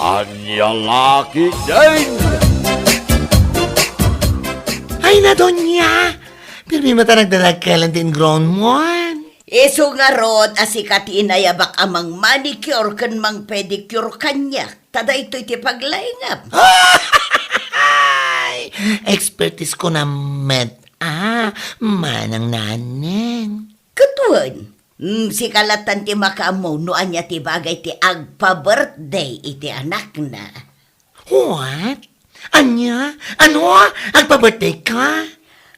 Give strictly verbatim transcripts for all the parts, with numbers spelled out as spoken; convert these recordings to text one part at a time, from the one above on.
Ania la ketdin? Ay, na, Doña! Pirmi met a nagdadakkel ti ingrown mo. Isu ngarud a sika ti inayabak a mang-manicure ken mang-pedicure kaniak. Ta daytoy ti paglaingep. Ay! Expertise ko na met, a, manang Naneng. Ket wen, mm, sika lattan ti makaammo no ania ti bagay ti agpa-birthday iti anakna. What? Ania? Ano? Agpa-birthday ka?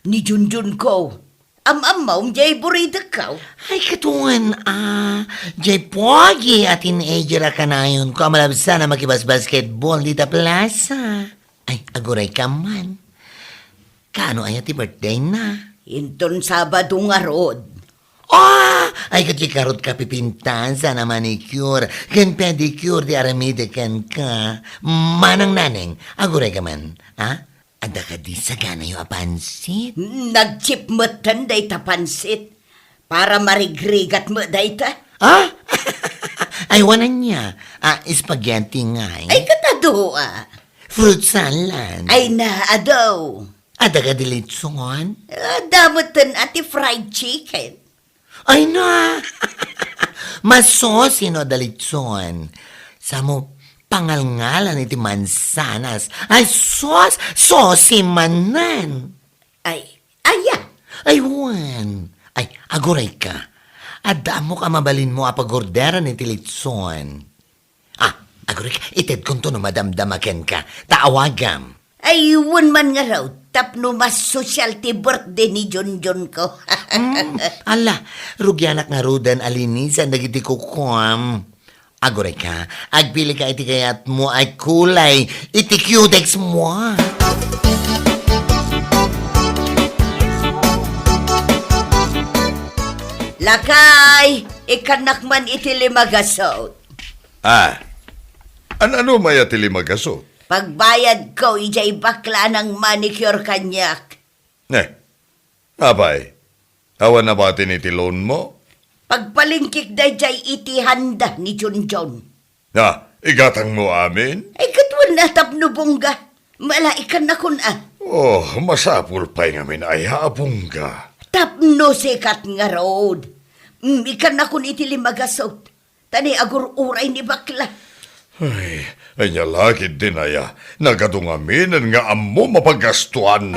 Ni Junjun ko. Am-ammom, diay buridekko. Ay, ket wen, a, diay pogi a teenager a kanayonko a malabsan a makibasbasketball dita plaza. Ay, agurayka man. Kaano aya ti birthday na? Inton Sabado ngarud. Ah! Ay, ket diay ngarud ka pipintas a manicure ken pedicure ti aramidek kenka. Manang Naneng, agurayka man, a? Adda kadi saganayo a pansit? Nagchip metten dayta pansit. Para marigrigat met dayta. Ah? Ay, wen ania? A, spaghetti ngay? Ay, ket adu, a. Fruit salad? Ay, na, adu. Adda kadi litson? Adda metten a ti fried chicken. Ay na! Masosi no adda litson. Samo pangalngalan iti mansanas. Ay sus! Sosi manen! Ay, aya? Ay, wen. Ay, agurayka. Adda ammok a mabalinmo a pagorderan iti litson. Ah, agurayka, itedkonto no madamdama kenka. Ta awagam. Ay, wen man ngarud, tapno mas sosyal ti birthday ni Junjun ko. Hmm, ala, rugianak ngaruden a linisan dagiti kukuam. Agurayka, agpilika iti kayatmo a kulay iti cutex mo. Lakay, ikkannak man iti lima gasut. Ah, an-ano maya ti lima gasut? Pagbayadko idiay bakla a nang-manicure kaniak. Eh, apay, awan nabatin iti loan mo? Pagpalingkik daydiay iti handa ni Junjun. Ah, igatangmo amin? Ay, ket wen a tapno bongga. Malaikannakon a. Oh, masapul pay ngamin aya a bongga. Tapno sikat ngarud. Mm, ikannakon iti lima gasut. Ta ni agur-uray ni bakla. Ay, ania la ketdin aya, nagadu ngaminen nga ammom a paggastuan.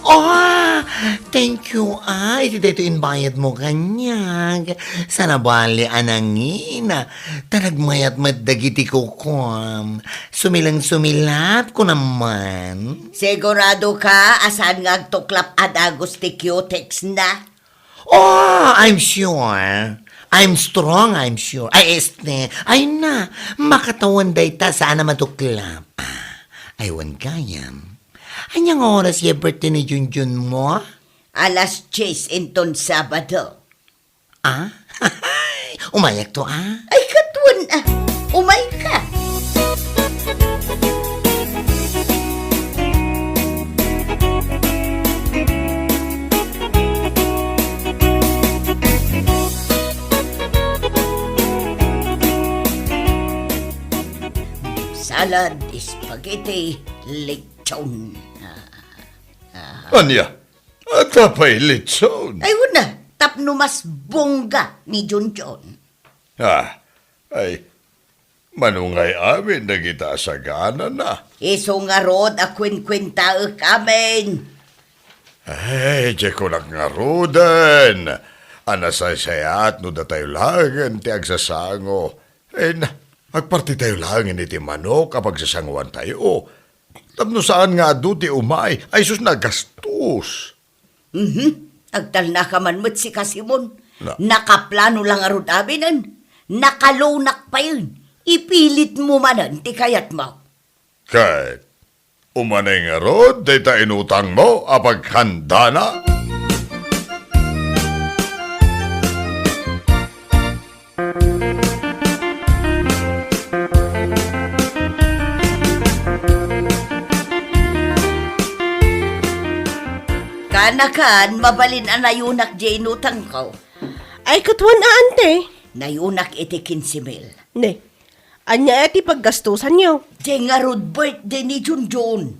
Oh, thank you, a, iti daytoy imbayadmo kaniak. Saan a bali a nangina. Ta nagmayat met dagiti kukuam. Sumileng-sumilap, kunam man. Sigurado ka a saan nga agtuklap a dagus ti cutex na? Oh, I'm sure. I'm strong, I'm sure. Ay, este, ay na, makatawen dayta saan a matuklap. Ay, wen gayam. Ania nga oras diay birthday ni Junjun mo? Alas dies inton Sabado. Ah? Umayakto, a? Ay, ket wen, a. Umayka. Salad, spaghetti, lechon. Ah, ah. Ania? Adda pay lechon? Ay, wen a, tapno mas bongga ni Junjun. Ah, ay, mano ngay amin dagita a saganana? Isu ngarud a kuenkuentaek amin. Ay, diay kunak ngaruden a nasaysayaat no datayo laengen ti agsasango. Ay na, agpartitayo laengen iti manok a pagsasangoantayo. Tapno saan nga adu ti umay, ay sus, nagastos. Mhm. Agtalnaka man met sika, Simon. Na- Nakaplano la ngarud aminen. Nakalunak payen. Ipilitmo manen ti kayatmo. Ket umanay ngarud dayta inutangmo a paghandana? Anakan, mabalin a nayunak diay inutangko. Ay, ket wen a, ante. Nayunak iti kinse mil. Ne, ania ti paggastusanyo? Diay ngarud birthday ni Junjun.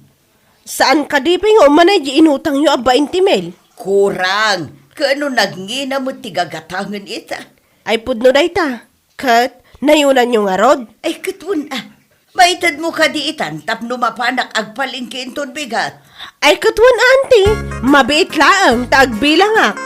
Saan kadi pay nga umanay diay inutangyo a bainte mil? Kurang. Kano nagngina met ti gagatangen ita? Ay, pudno dayta. Ket nayunanyo ngarud? Ay, ket wen a. Maitedmo kadi itan tapno mapanak agpalengke inton bigat? Ay, ket wen a, ante. Mabiit laeng ta agbilangak.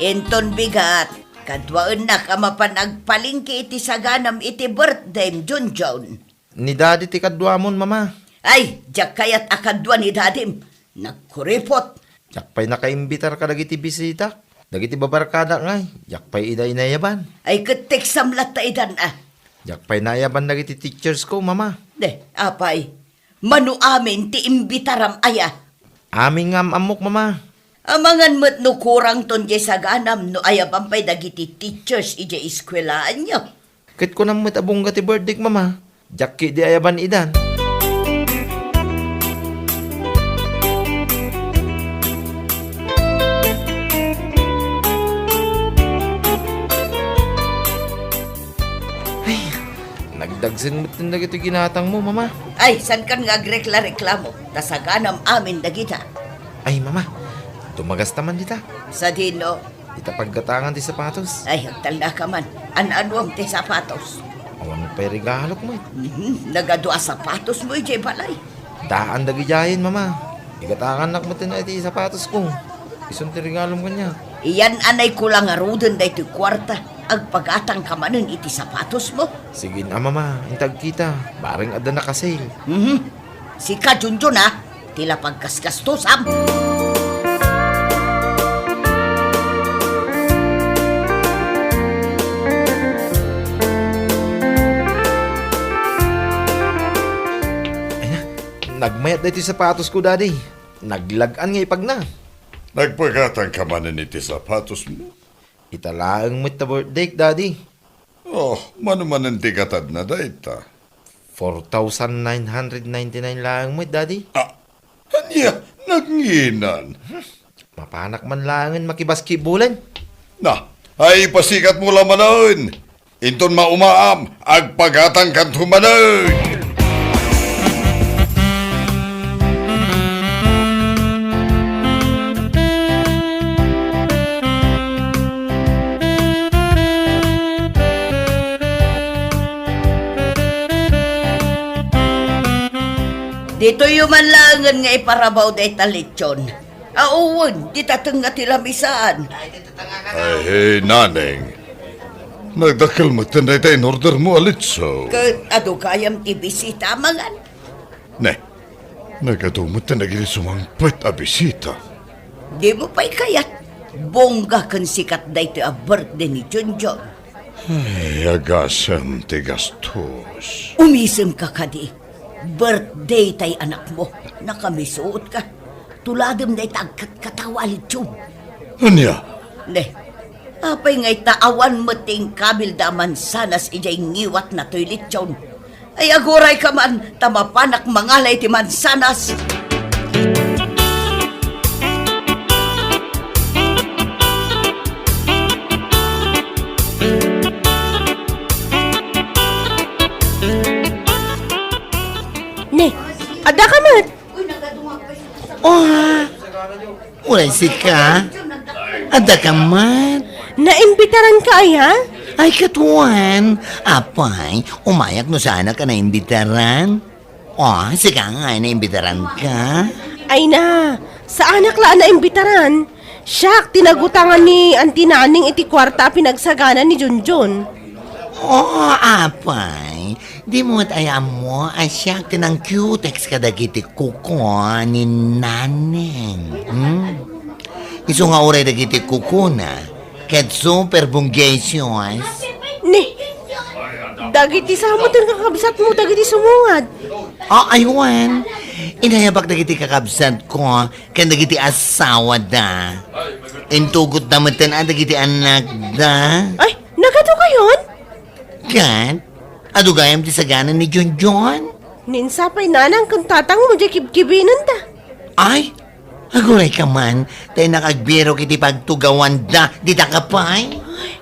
Inton bigat, kaduaennak a mapan agpalengke iti saganam iti birthdayem, Junjun. Ni Daddy ti kaduamon, Mama. Ay, diak kayat a kadua ni Dadim. Nagkuripot. Diak pay nakaimbitar kadagiti bisita. Dagiti babarkadak ngay, diak pay ida inayaban. Ay, ket teksam latta idan a. Diak pay naayaban dagiti teachers ko, Mama. De, apay. Mano amin ti imbitaram aya? Amin nga am-ammok, Mama. Amangan met no kurangton diay saganam no ayaban pay dagiti teachers idiay eskuelaanyo. Ket kunam met a bungga ti birthdayk, Mama. Diak ketdi ayaban idan. Ay, nagdagsen met dagiti ginatangmo, Mama. Ay, saankan nga agrekla-reklamo. Ta saganam amin dagita. Ay, Mama, tumagasta man dita. Sadino? Ita paggatangan ti sapatos. Ay, agtalnaka man. An-anuam ti sapatos? Awan pay regalok met. Mhm, nagadu a sapatosmo idiay balay. Daan dagidiayen, Mama. Igatangannak met iti sapatosko. Isun ti regalom kaniak. Iyan-anayko la ngaruden daytoy kuarta. Agpagatangka manen iti sapatosmo. Sige a, Mama, inta agkita. Bareng adda naka-sale. Mhm. Sika, Junjun, a, ti la paggasgastusam. Ay na, nagmayat daytoy sapatosko, Daddy. Naglag-an nga ipagna. Nagpagatangka manen iti sapatosmo? Ita laeng met ta birthdayk, Daddy. Oh, mano manen ti gatadna dayta? Four thousand nine hundred ninety-nine laeng met, Daddy. Ah, ania, nagnginan? Mapanak man laengen makibasketballen. Na, ay, pasikatmo la manen. Inton maumaam, agpagatangkanto manen. Ditoyyo man laengen nga iparabaw dayta lechon. Awan, dita tengnga ti lamisaan. Ay, Naneng. Nagdakkel metten dayta in-ordermo a lechon. Ket adu gayam ti bisita a mangan. Ne, nagadu met dagiti sumangpet a bisita. Dimo pay kayat, bongga ken sikat daytoy a birthday ni Junjun. Ay, agasem ti gastos. Umisemka kadi. Birthday tay anakmo. Nakamisuotka. Tuladem dayta agkatkatawa a lechon. Ania? Ne, apay nga ita awan met ti inkabilda a mansanas idiay ngiwatna toy lechon? Ay, agurayka man, ta mapanak mangala iti mansanas. Ne, adda ka met? Oh, uray sika? Adda ka met? Naimbitaran ka aya? Ay, ket wen. Apay, umayak no saanak a naimbitaran. Oh, sika nga naimbitaran ka? Ay na, saanak la a naimbitaran. Siak ti nagutangan ni Auntie Naneng iti kuarta a pinagsagana ni Junjun. Oh, apay. Dimo met aya ammo a siak ti nangkiutex kadagiti kuko ni Naneng. Hmm? Isu nga uray dagiti kukona, ket super bonggacious. Ni, dagiti sa met nga kakabsatmo dagiti sumungad. Ah, ay wen. Inayabak dagiti kakabsatko ken dagiti asawada. Intugotda metten a dagiti anakda. Ay, Tugayon? Kat, adu gayam ti sagana ni Junjun? Ni insa pay nanang ken tatangmo diay kibkibinenda? Ay, agurayka man, ta innak agbirok iti pagtugawanda, dita ka pay? Ay,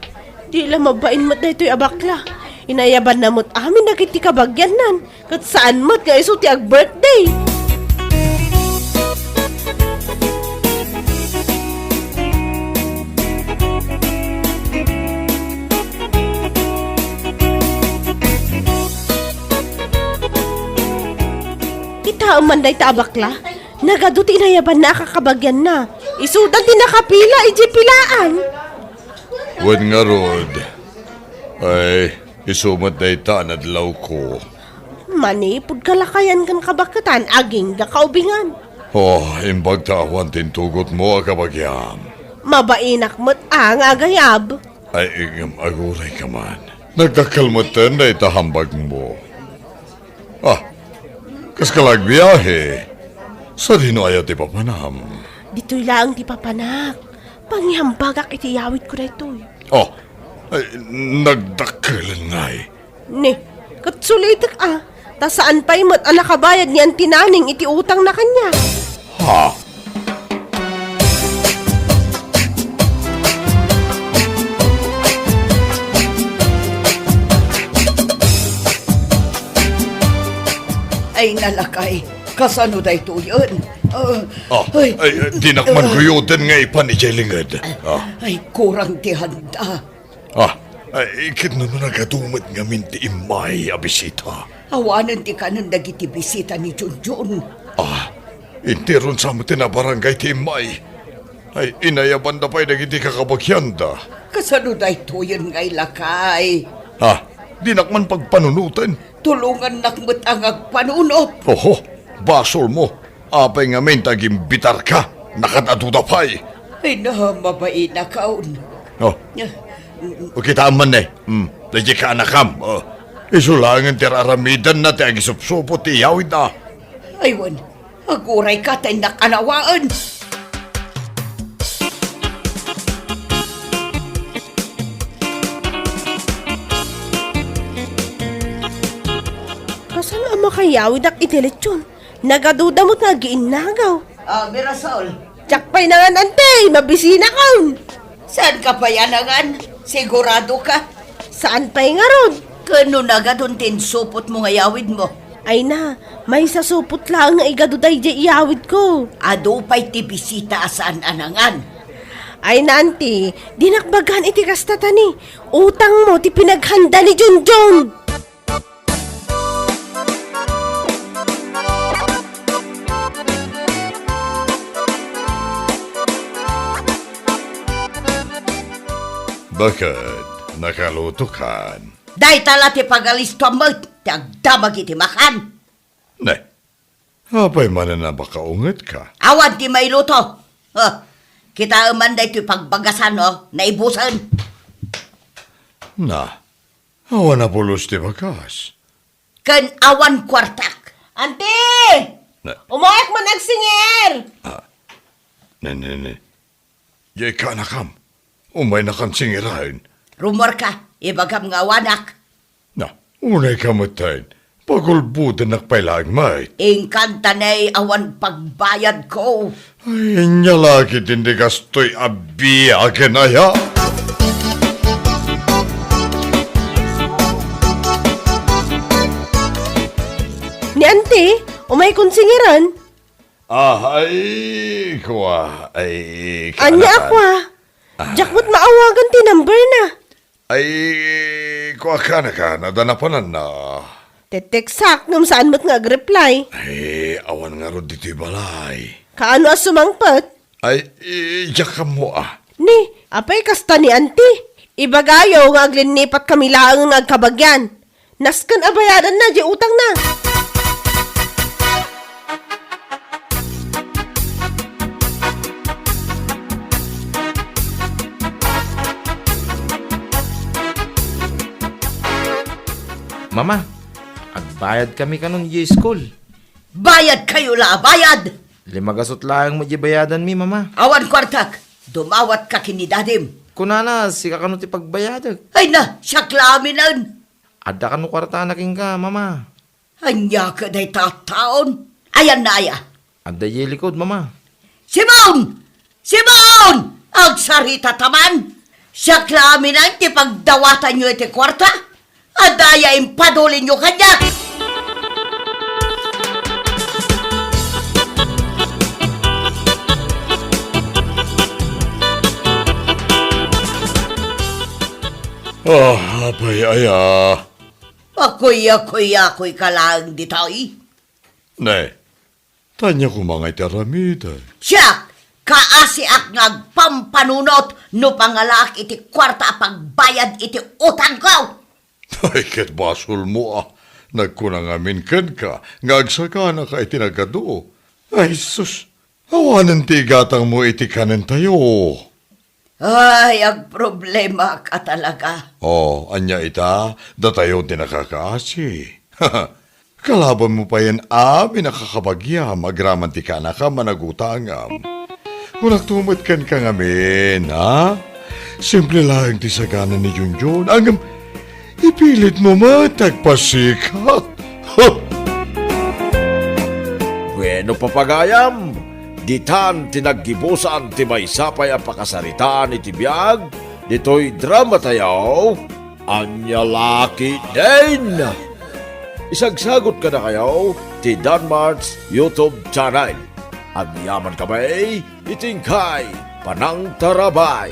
di la mabain met daytoy a bakla. Inayabanna met amin dagiti kabagiannan. Ket saan met nga isu ti ag-birthday. Kitaem man dayta a bakla, nagadu ti inayabanna a kakabagianna. Isudan ti nakapila idiay pilaan. Wen ngarud, ay, isu met dayta a nadlawko. Manipud kalakayan ken kabaketan, agingga kaubingan. Oh, imbag ta awan ti intugotmo a kabagiam. Mabainak met a nga agayab. Ay, ngem agurayka man. Nagdakkel metten dayta hambagmo. Ah, kaskala agbiahe? Sadino aya ti papanam? Ditoy laeng ti papanak. Pangihambagak iti iyawidko daytoy. Oh, ay, nagdakkelen ngay. Ni, ket sulitek a, ta saan pay met a nakabayad ni Auntie Naning iti utangna kaniak. Ha? Ay, nalakay. Kasano daytoyen? Ah, Ah, ay, ay, ay, dinak ah. man guyoden nga ipan idiay linged. Ah. Ay, kurang ti handa. Ah, ay, ket no nagadu met ngamin ti immay a bisita? Awanen ti kanen dagiti bisita ni Junjun. Ah, interon sa met ti nabarangay ti immay. Ay, inayabanda pay dagiti kakabagianda. Kasano daytoyen nga ilakay? Ah, dinak man pagpanunoten. Tulongannak met a nga agpanunot. Oho, basolmo. Apay ngamin ta agimbitarka? Nakaad-aduda pay. Ay, na, mabainakon. Oh. Ah, O, kitaem man, ne. Hmm, daydiay kaanakam. Oh. Isu laengen ti ar-aramidenna ti agisupsupot ti iyawidna. Ay, wen, agurayka ta innak anawaen. Kasano a makayawidak iti lechon? Nagaduda met nga agiinnagaw. Ah, Mirasol. Diak pay nangan, ante, mabisinakon. Saanka pay a nangan? Sigurado ka? Saan pay ngarud? Ken no nagadun ti insupotmo nga yawidmo? Ay na, maysa supot laeng nga igadu daydiay iyawidko. Adu pay ti bisita a saan a nangan. Ay na, ante, dinak bagaan iti kasta ta ni, utangmo ti pinaghanda ni Junjun. Baket, nakalutokan? Dayta la ti pagalistoam met ti agdamag iti makan. Ne, apay manen a makaungetka? Awan ti mailuto. Huh, kitaem man daytoy pagbagasan, oh, naibusen. Na, awan a pulos ti bagas. Ken awan kuartak. Anti! Na- Umayak man agsingir! Ah, ne, ne, ne. Diay kaanakam. Umaynakan singiraen. Rummuarka, ibagam nga awanak. Na, unayka metten. Pagulbodennak pay laeng met. Inkanta ne awan pagbayadko. Ay, ania la ketdi ti kastoy a biagen aya? Ni Anti, umaykon singiran. Ah, ay, kua, ay, Ania a kua? Ah. Diak met maawagan ti number na. Ay, kua, kaanaka, adda napananna. Teteksak, ngem saan met nga agreply. Ay, awan ngarud ditoy balay. Kaano a sumangpet? Ay, i-, diak ammo a. Ni, apay kasta ni Anti? Ibagayo nga aglinnipat kami laeng nga agkabagian. Nasken a bayadanna diay utangna. Mama, agbayad kami kanon diay school. Bayad kayo la a bayad! Lima gasut laeng met diay bayadanmi, Mama. Awan kuartak, dumawatka ken ni Dadim. Kunana, sika kano ti pagbayadek. Ay na, siak la aminen. Adda kano kuartana kenka, Mama? Ania kadi dayta a taon? Ayanna aya? Adda idiay likod, Mama. Simon! Simon! Agsarita ta man! Siak la aminen ti pagdawatanyo iti kuarta? Adda aya impadulinyo kaniak? Ah, apay aya? Akuyakuyakoyka laeng ditoy. Ne, ania koma nga iti aramidek? Siak, kaasiak nga agpampanunot no pangalaak iti kuarta a pagbayad iti utangko. Ay, ket basolmo a. Nagkuna ngamin kenka nga agsaganaka iti nagadu. Ay, sus, awanen ti igatangmo iti kanentayo. Ay, agproblemaak a talaga. Oh, ania ita? Datayo ti nakakaasi. Kalabanmo payen amin a kakabagiam agraman ti kaanakam a nagutangam. Kunakto met kenka ngamin, ha? Simple laeng ti sagana ni Junjun. Ngem, ipilitmo met agpasikat. Bueno, papagayam, ditan ti naggibusan ti maysa pay a pakasaritaan iti biag ditoy dramatayo, Ania La Ketdin. Isagsagut kadakayo ti Danmart's YouTube channel. Agyaman kami iti inkay panangtarabay.